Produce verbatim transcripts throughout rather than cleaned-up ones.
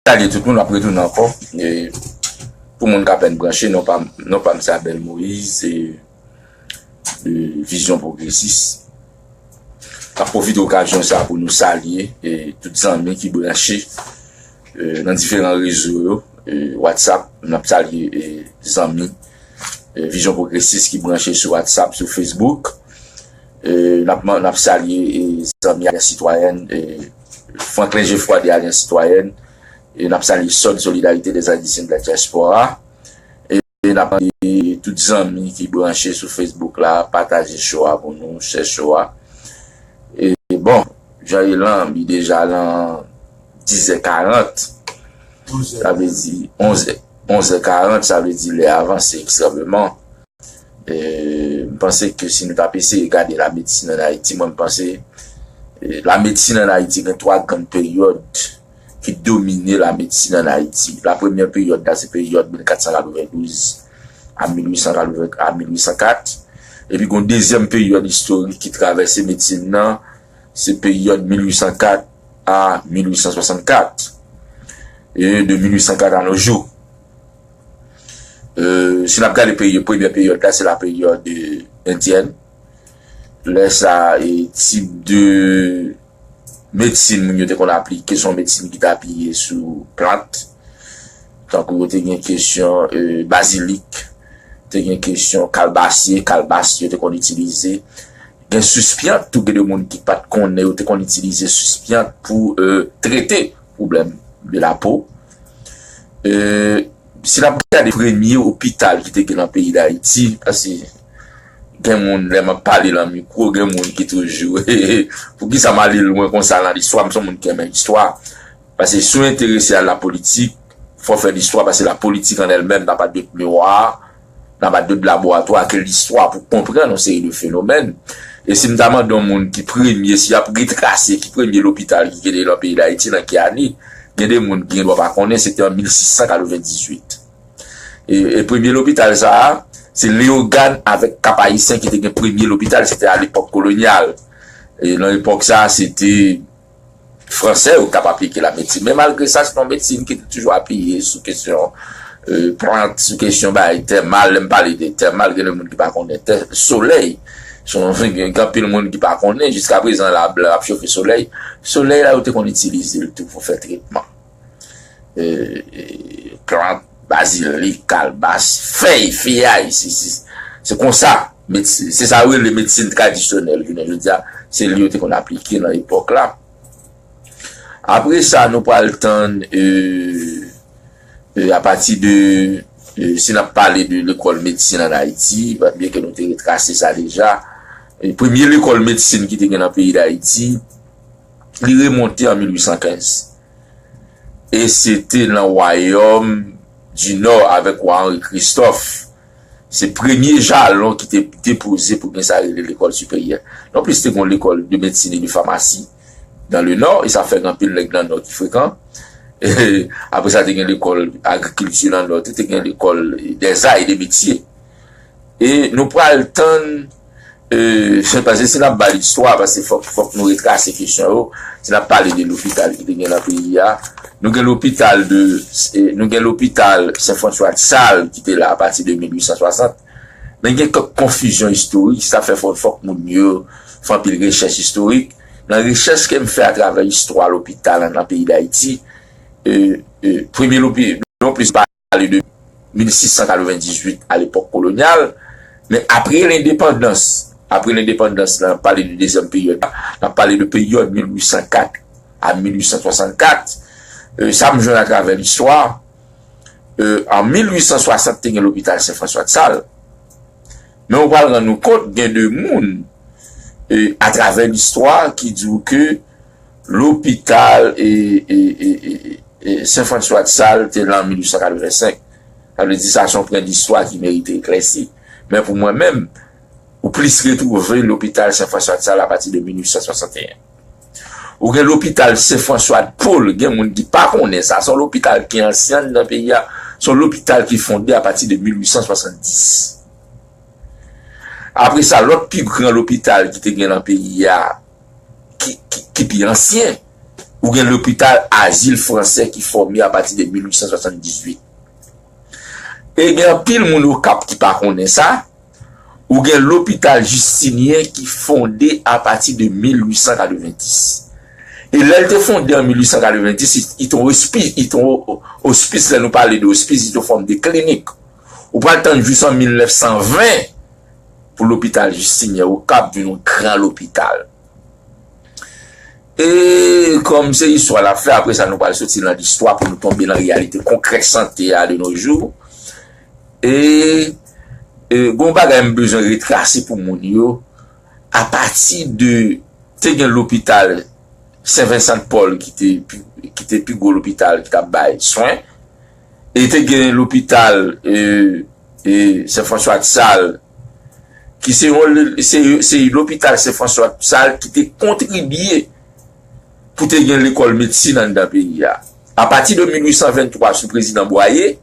Salye tout moun, ap retounen ankò. E, pou moun k apèn branche, non pa m, non pa m se Abel Moïse, e, e, Vizyon Pwogresis. N ap pwofite okazyon sa pou nou salye, e, tout zanmi ki branche, e, nan diferan rezo yo, e, WhatsApp, n ap salye, e, zanmi, e, Vizyon Pwogresis ki branche sou WhatsApp, sou Facebook. E, n ap, n ap salye, e, zanmi Alyans Sitwayèn, e, Franklin Geffroy de Alyans Sitwayèn, e n ap salye Sòd Solidarité des Haïtiens de la Diaspora. E n ap mande tout zanmi ki branche sou Facebook la, pataje show a pou nou, share show a. E bon, jan e lan, li deja lan dizè karant. Sa vle di onzè, onzè karant, sa vle di lè avanse ekstrèmeman. E, m panse ke si nou t ap eseye gade lamedsin ann Ayiti, mwen m panse, e, lamedsin ann Ayiti gen twa grann peryòd ki domine lamedsin ann Ayiti. La premyè peryòd la se peryòd mil kat san katrevendouz a mil uit san katreven, a mil uit san kat. Epi gen yon dezyèm peryòd istorik ki travèse medsin nan, se peryòd mil uit san kat a mil uit san swasannkat. E de mil uit san kat a nos jours. E, si n ap gade peryòd, premyè peryòd la, se la peryòd, e, endyèn. Lè sa, e, tip de medsin moun yo te konn aplike, se yon medsin ki te apiye sou plant. Tankou yo te gen kesyon, e, bazilik, te gen kesyon kalbasye, kalbas yo te konn itilize. Gen sispyant tou, gen de moun ki pa t konnen, yo te konn itilize sispyant pou, e, trete pwoblèm de la po. E, si n ap gade premye opital ki te gen nan peyi Dayiti, paske gen moun, lè m ap pale lan mikwo, gen moun ki toujou, poukisa m ale lwen konsa lan listwa, m se yon moun ki renmen listwa. Paske si w enterese a la politik, fò w fè listwa, paske la politique en elle-même n'a pas d'autre miroir, n'a pas d'autre laboratoire que l'histoire pou konprann yon seri de fenomèn. E si m ta mande yon moun ki premye, si y ap retrase ki premye lopital ki te lan peyi Dayiti, nan ki ane, gen de moun ki gen dwa pa konnen, se te an mil sis san katrevendizuit. E, e premye lopital sa a, se Leyogàn avèk Kap Ayisyen ki te gen premye lopital, se te alepòk kolonyal. E nan epòk sa a, se te Fransè yo k ap aplike lamedsin. Men malgre sa, se yon medsin ki te toujou apiye sou kesyon, e, plant, sou kesyon bagay tèmal. Lè m pale de tèmal, gen de moun ki pa konnen tè, solèy. Se yon, gen anpil moun ki pa konnen, jiskaprezan, la, lè ap chofe solèy. Solèy la, yo te konn itilize l tou pou fè tretman. E, e, plant, bazilik, kalbas, fèy, fiyay, se, se, se konsa. Medsin, se sa yo rele medsin tradisyonèl jounen jodi a. Se li yo te konn aplike nan epòk la. Apre sa, nou pral tann, e, e, apati de, e, si n ap pale de lekòl medsin ann Ayiti, byenke nou te retrase sa deja, e, premye lekòl medsin ki te gen nan peyi Dayiti, li remonte an mil uit san kenz. E se te nan Wayòm di Nò avèk wa Henri Christophe. Se premye jalon ki te depoze pou gen sa rele lekòl siperyè. Nonplis te gen yon lekòl de medsin e de famasi dans le Nord, e sa fè gen anpil nèg nan Nò ki frekan. E apre sa, te gen lekòl agrikilti nan Nò, te, te gen lekòl des arts et des métiers. E nou pral tann, e, paske si n ap bay listwa, paske fòk, fòk nou retrase kesyon yo, si n ap pale de lopital ki te gen nan peyi a, nou gen lopital de, e, nou gen lopital Sen Franswa de Sal ki te la apati de mil uit san swasant, men gen kèk konfizyon istorik, sa fè fò, fòk moun yo fè anpil rechèch istorik. Nan rechèch ke m fè atravè istwa lopital nan peyi Dayiti, e, e, premye lopi-, nonplis pale de mil sis san katrevendizuit a lepòk kolonyal, men apre lendepandans, apre lendepandans la, n ap pale de dezyèm peryòd la, n ap pale de peryòd mil uit san kat a mil uit san swasannkat, e, sa m jwenn atravè listwa, e, an mil uit san swasant, te gen lopital Sen Franswa de Sal. Men ou pral rann ou kont, gen de moun, e, atravè listwa, ki di w ke lopital, e, e, e, e, e, Sen Franswa de Sal te la an mil uit san katrevensenk. Sa vle di sa se yon pwen distwa ki merite eklèsi. Men pou mwen menm, ou plis retwouve lopital Sen Franswa de Sal apati de mil uit san swasanteyen. Ou gen lopital Sen Franswa de Pol, gen moun ki pa konnen sa. Se yon lopital ki ansyen nan peyi a. Se yon lopital ki fonde apati de mil uit san swasanndis. Apre sa, lòt pi gran lopital ki te gen nan peyi a, ki, ki, ki pi ansyen, Ou gen lopital Azil Fransè ki fòme apati de mil uit san swasanndizuit. E gen anpil moun Okap ki pa konnen sa. Ou gen lopital Jistinyen ki fonde apati de mil uit san katrevendis. E lè l te fonde an mil uit san katrevendis, li, li te yon ospis, li te yon ospis, lè nou pale de ospis, li te yon fòm de klinik. Ou pral tann jis an mil nèf san ven pou lopital Jistinyen Okap vin yon gran lopital. E kòm se istwa n ap fè, apre sa nou pral soti nan listwa pou nou tonbe nan reyalite konkrè sante a de nos jours. E, e gon bagay m bezwen retrase pou moun yo. Apati de, te gen lopital Sen Vensan de Pòl ki te pi, ki te pi gwo lopital ki t ap bay swen. E te gen lopital, e, e, Sen Franswa de Sal, ki se yon, se, se lopital Sen Franswa de Sal ki te kontribye pou te gen lekòl medsin anndan peyi a. Apati de mil uit san venntwa, sou prezidan Bwaye,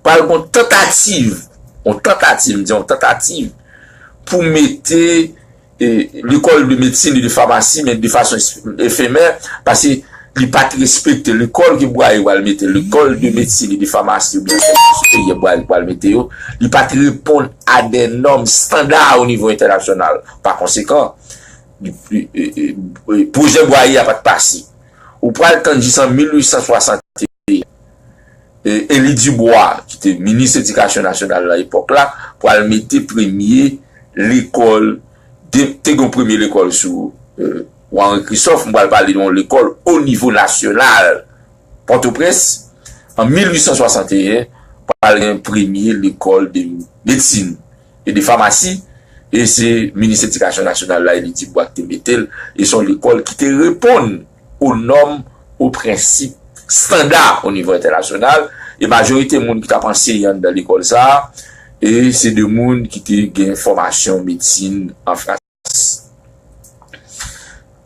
pral gon tantativ, yon tantativ, m di yon tantativ, pou mete, e, lekòl de medsin e de famasi, men de fason es-, efemè, paske li pa t respekte lekòl ke Bwaye pral mete, lekòl de medsin e de famasi, oubyen sèvis siperyè Bwaye pral mete yo, li pa t reponn a de nòm estanda o nivo entènasyonal. Pa konsekan, li, li, e, e, e, pwojè Bwaye a pa t pase. Ou pral tann jis an mil uit san swasanteyen, e, Élie Dubois, ki te minis edikasyon nasyonal nan epòk la, pral mete premye lekòl, de, te gen premye lekòl sou, e, Wa Henri Christophe, m pral pale de yon lekòl o nivo nasyonal, Pòtoprens, an mil uit san swasanteyen, pral gen premye lekòl de medsin e de famasi, e se minis edikasyon nasyonal la, Élie Dubois, ki te mete l, e se yon lekòl ki te reponn o nòm, o prensip estanda o nivo entènasyonal, e majorite moun ki t ap anseye anndan lekòl sa a, e se de moun ki te gen fòmasyon medsin an Frans.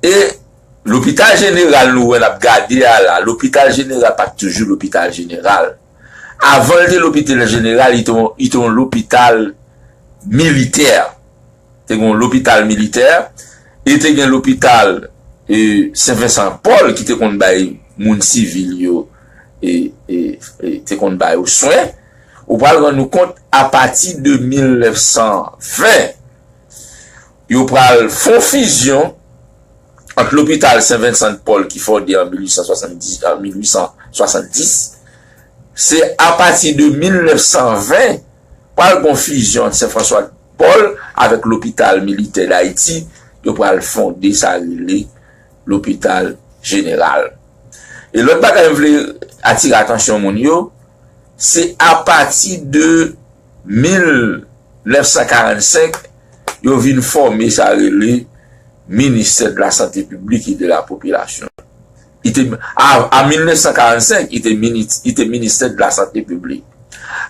E lopital jeneral nou wè n ap gade a la, lopital jeneral pa t toujou lopital jeneral. Avan l te lopital jeneral, li te yon, li te yon lopital militè. Te gen yon lopital militè, e te gen lopital, e, Sen Vensan Pòl ki te konn bay moun sivil yo, e, e, e te konn ba yo swen. Ou pral rann ou kont, apati de mil nèf san ven, yo pral fè yon fizyon ant lopital Sen Vensan de Pòl ki fonde an mil uit san swasanndis, an mil uit san swasanndis. Se apati de mil nèf san ven, pral gon fizyon ant Sen Franswa de Pòl avèk lopital militè Dayiti, yo pral fonde sa rele lopital jeneral. E lòt bagay m vle atire atansyon moun yo, se apati de mil nèf san karannsenk, yo vin fòme sa rele Ministère de la Santé Publique et de la Population. Li te, a, a mil nèf san karannsenk, li te mini-, li te Ministère de la Santé Publique.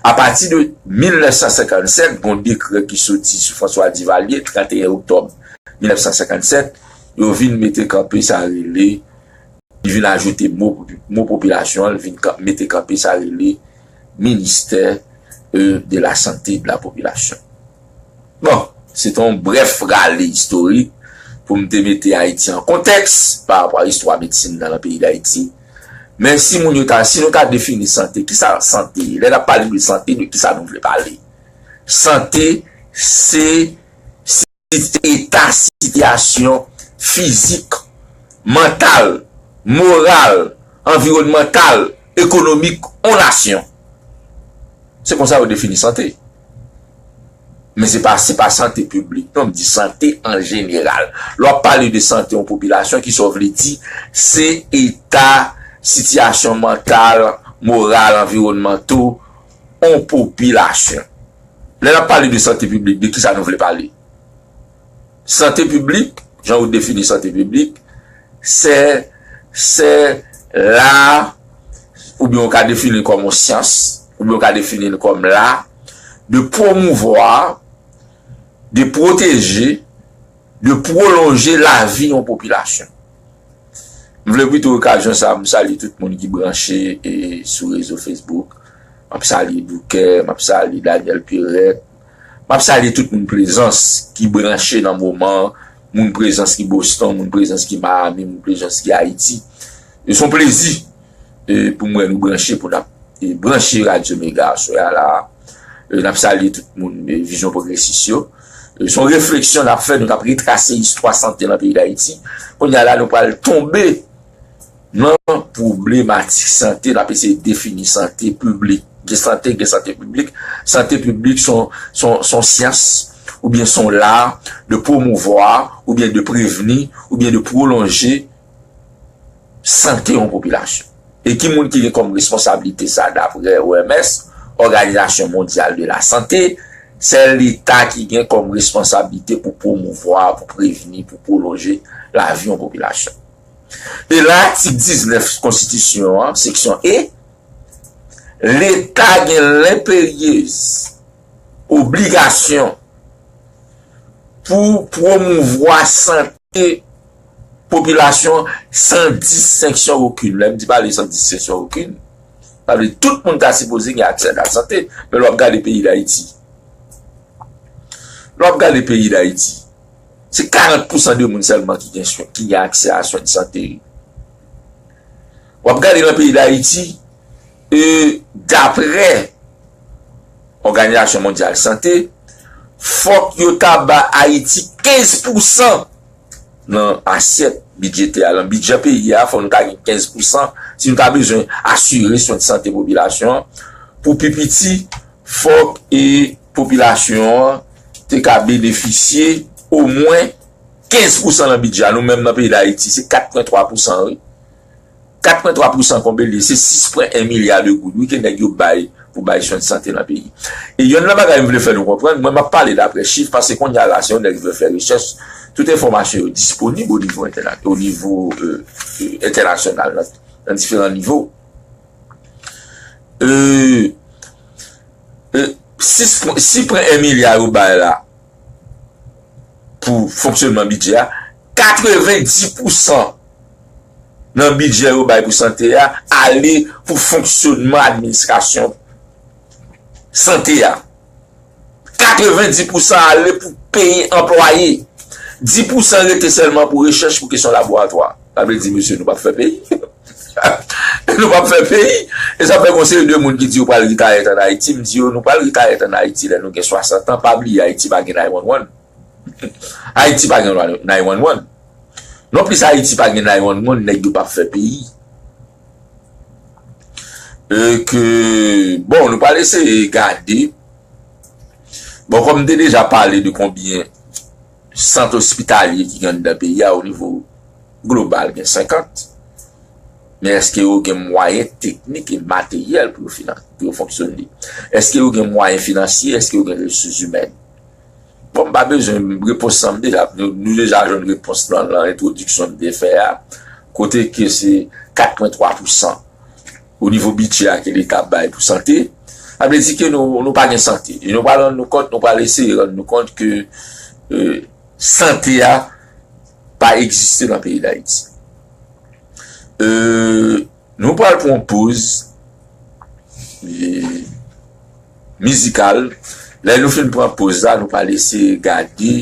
Apati de mil nèf san senkannsèt, gon dekrè ki soti sou François Duvalier, tranteyen oktòb mil nèf san senkannsèt, yo vin mete kanpe sa rele, li vin ajoute mo, mo popilasyon an, li vin kan-, mete kanpe sa rele Ministère, euh, de la Santé et de la Population. Bon, se te yon brèf rale istorik pou m te mete Ayiti an kontèks pa rapò a istwa medsin nan, nan peyi Dayiti. Men si moun yo ta, si nou ta defini sante, kisa sante ye? Lè n ap pale de sante, de kisa nou vle pale? Sante, se, se eta, sitiyasyon fizik, mantal, moral, anviwònmantal, ekonomik yon nasyon. Se konsa yo defini sante. Men se pa, se pa sante piblik, non, m di sante an jeneral. Lè w ap pale de sante yon popilasyon, kisa w vle di? Se eta, sitiyasyon mantal, moral, anviwònmanto yon popilasyon. Lè n ap pale de sante piblik, de kisa nou vle pale? Sante piblik, jan ou defini sante piblik, se, se la, oubyen ou ka defini l kòm yon syans, oubyen ou ka defini l kòm la, de pwomouvwa, de pwoteje, de pwolonje lavi yon popilasyon. M vle pwofite okazyon sa a, m salye tout moun ki branche, e, sou rezo Facebook. M ap salye Bouquet, m ap salye Daniel Pierrette, m ap salye tout moun Plezans ki branche nan moman an, moun Plezans ki Boston, moun Plezans ki Miami, moun Plezans ki Ayiti. E se yon plezi, e, pou m wè nou branche, pou n ap, e, branche Radyo Mega aswè a la. E, n ap salye tout moun, e, Vizyon Pwogresis yo. E, se yon refleksyon n ap fè, nou t ap retrase istwa sante nan peyi Dayiti. Kounye a la, nou pral tonbe nan pwoblematik sante, n ap eseye defini sante piblik. Gen sante, gen sante piblik. Sante piblik se yon, se yon, se yon syans, oubyen se yon lar de promouvoir, oubyen de prevni, oubyen de pwolonje sante yon popilasyon. E ki moun ki gen kòm responsablite sa, daprè O M S, Òganizasyon Mondyal de la Sante? Se Leta ki gen kòm responsablite pou pwomouvwa, pou prevni, pou pwolonje lavi yon popilasyon. E lan atik diznèf konstitisyon an, seksyon E, Leta gen lenperiyez obligasyon pou pwomouvwa sante popilasyon san distenksyon okenn. Lè m di pale san distenksyon okenn, sa vle di tout moun ta sipoze gen aksè a la sante. Men lè w ap gade peyi Dayiti, lè w ap gade peyi Dayiti, se karant pousan de moun sèlman ki gen swen, ki gen aksè a swen de sante. W ap gade nan peyi Dayiti, e, daprè Òganizasyon Mondyal Sante, fòk yo ta ba Ayiti kenz pousan nan asyèt bidjetè a, nan bidjè peyi a, fò nou ta gen kenz pousan si nou ta bezwen asire swen de sante popilasyon an. Pou pi piti, fòk, e, popilasyon an te ka benefisye omwen kenz pousan nan bidjè a. Nou menm nan peyi Dayiti, se kat pwen twa pousan, wi. Kat pwen twa pousan konbe l ye? Se sis pwen en milya de goud, wi, ke nèg yo bay pou bay swen de sante nan peyi. E yonn nan bagay m vle fè nou konprann, mwen m ap pale daprè chif, paske kounye a la, se yon nèg ki vle fè rechèch, tout enfòmasyon yo disponib o nivo entèna-, o nivo, e, e, entènasyonal, nan, nan diferan nivo. E, e, sis pwen, sis pwen en milya yo bay la pou fonksyonman bidjè a, katrevenndis pousan nan bidjè yo bay pou sante a ale pou fonksyonman administrasyon sante a. Katrevenndis pousan ale pou peye anplwaye. Dis pousan rete sèlman pou rechèch, pou kesyon laboratwa. Sa vle di, mesye, nou p ap fè peyi. Nou p ap fè peyi. E sa fè gon seri de moun ki di yo pral retayèt ann Ayiti. M di yo, nou pral retayèt ann Ayiti lè nou gen swasant an. Pa bliye, Ayiti pa gen nine one one. Ayiti pa gen nine one one. Non plis Ayiti pa gen nine one one, nèg yo p ap fè peyi. E ke, bon, nou pral eseye gade. Bon, kòm m te deja pale de konbyen sant ospitalye ki gen anndan peyi a, o nivo global, gen senkant. Men èske yo gen mwayen teknik e materyèl pou yo finan-, pou yo fonksyone? Èske yo gen mwayen finansye? Èske yo gen resous imèn? Bon, m pa bezwen repons lan, m deja, nou, nou deja jwenn repons lan nan entwodiksyon m te fè a, kote ke se kat pwen twa pousan o nivo bidjè a ke Leta ap bay pou sante. Sa vle di ke nou, nou pa gen sante. E nou pral rann nou kont, nou pral eseye rann nou kont ke, e, sante a pa egziste nan peyi Dayiti. E, nou pral pran yon poz, e, mizikal. Lè nou fin pran poz la, nou pral eseye gade,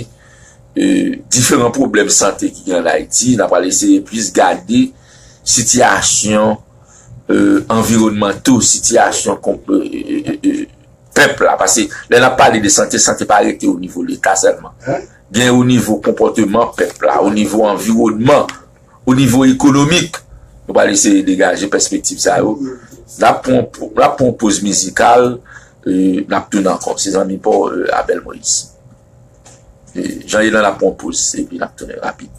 e, diferan pwoblèm sante ki gen ann Ayiti. N a pral eseye plis gade sitiyasyon, e, anviwònmanto, sitiyasyon konp-, e, e, e, e, pèp la. Paske lè n ap pale de sante, sante pa rete o nivo Leta sèlman. Gen o nivo konpòteman pèp la, o nivo anviwònman, o nivo ekonomik. Nou pral eseye degaje pèspektiv sa yo. N ap pran, n ap pran yon poz mizikal, e, n ap tounen ankò. Se zanmi pa w, e, Abel Moïse. E, Jean Elan ap pran yon poz, epi n ap tounen rapid.